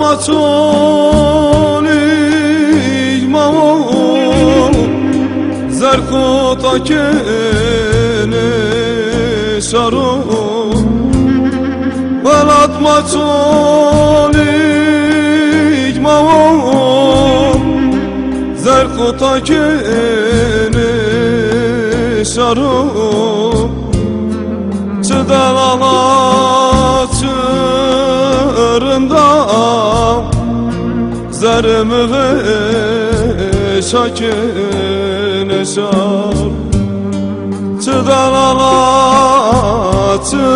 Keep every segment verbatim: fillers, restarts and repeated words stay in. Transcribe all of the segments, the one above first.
Ma çolîg ma wo, zerxo ta kenê şaro. Welat ma çolîg ma wo, zerxo ta kenê şaro. Çi delala çi rinda, zerrê mi vêşa kenê şar. Çi delala çi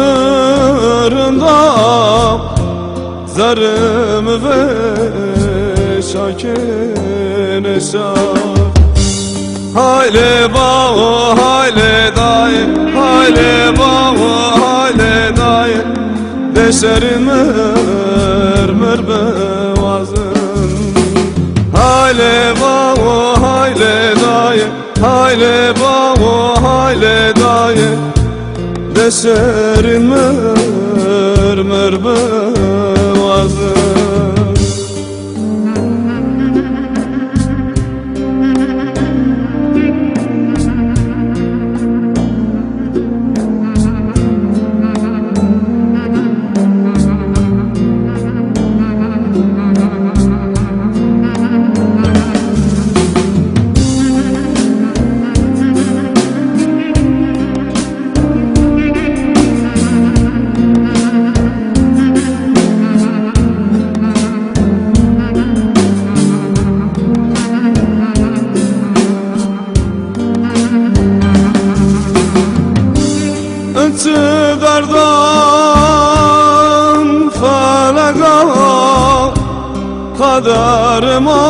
rinda, zerrê mi vêşa kenê şar. Haylê bawo, haylê dayê, haylê bawo, haylê dayê, dê şerî mir mir biwazin. Haylê bawo, haylê dayê, haylê bawo, haylê dayê, dê şerî mir mir biwazin. Çi derdan felega qeder ma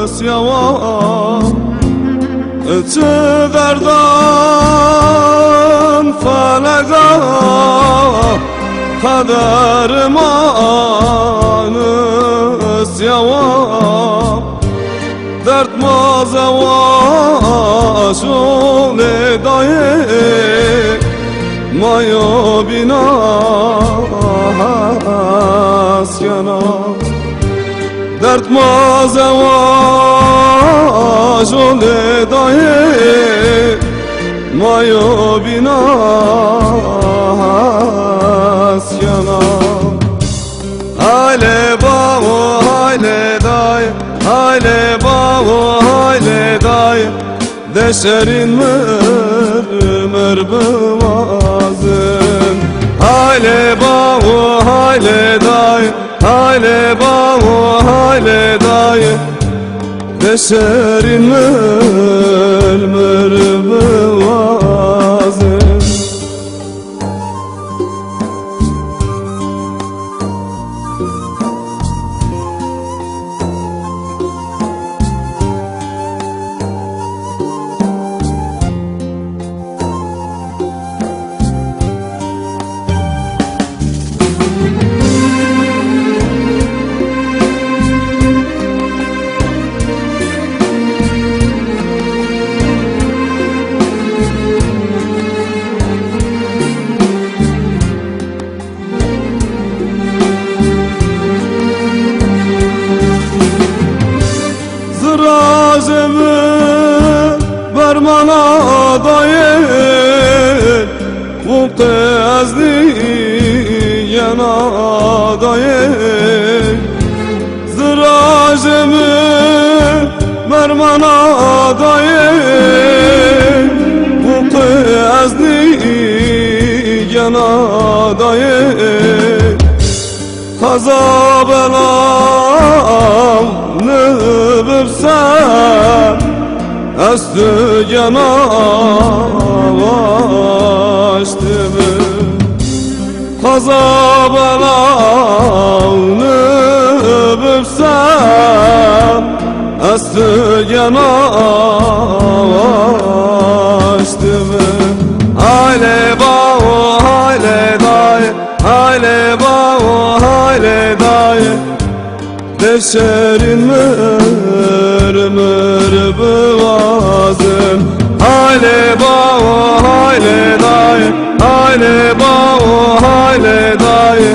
nisyawa. Çi derdan felega qeder ma nisyawa. Derd ma zewajonê dayê, ma yo bîna hes kena. Derd ma zewajonê dayê, ma yo bîna hes kena. Haylê bawo, haylê dayê, haylê bawo, haylê dayê, dê şerîn mir mir biwazin. Haylê bawo, haylê dayê, haylê bawo, haylê dayê, dê şerîn mir mir biwazin. Ziracê mi bermana dayê, wûqê ez nîyena dayê. Ziracê mi bermana dayê, wûqê ez nîyena dayê. Qeza bela nibibse, ez tu gena waştimi. Qeza bela nibibse, ez tu gena waştimi. Haylê bawo, haylê dayê, haylê bawo, haylê dayê, dê şerîn mir mir biwazin. Haylê bawo, haylê dayê, haylê bawo, haylê dayê,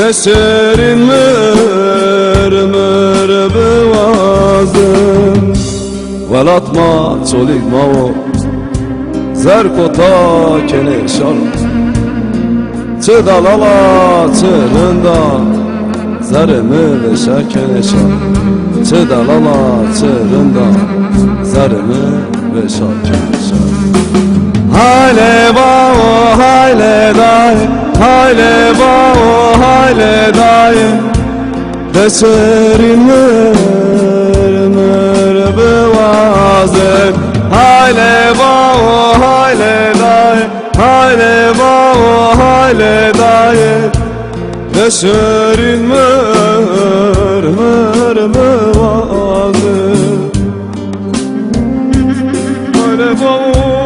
Eserîn mir mir biwazim. Welat ma Çolîg ma wo, zer kota kenê şar. Çi delala, çi rinda, zerê mi veşa kenê şar. Çi delala, çi rinda, zerê mi veşa kenê şar. Hayle bawo, hayle dayê, hayle bawo, hayle dayê. Deserî mir mir biwazim. Hayle bawo, hayle dayê, hayle bawo, hayle dayê. Deserî mir mir biwazim. Hayle bawo,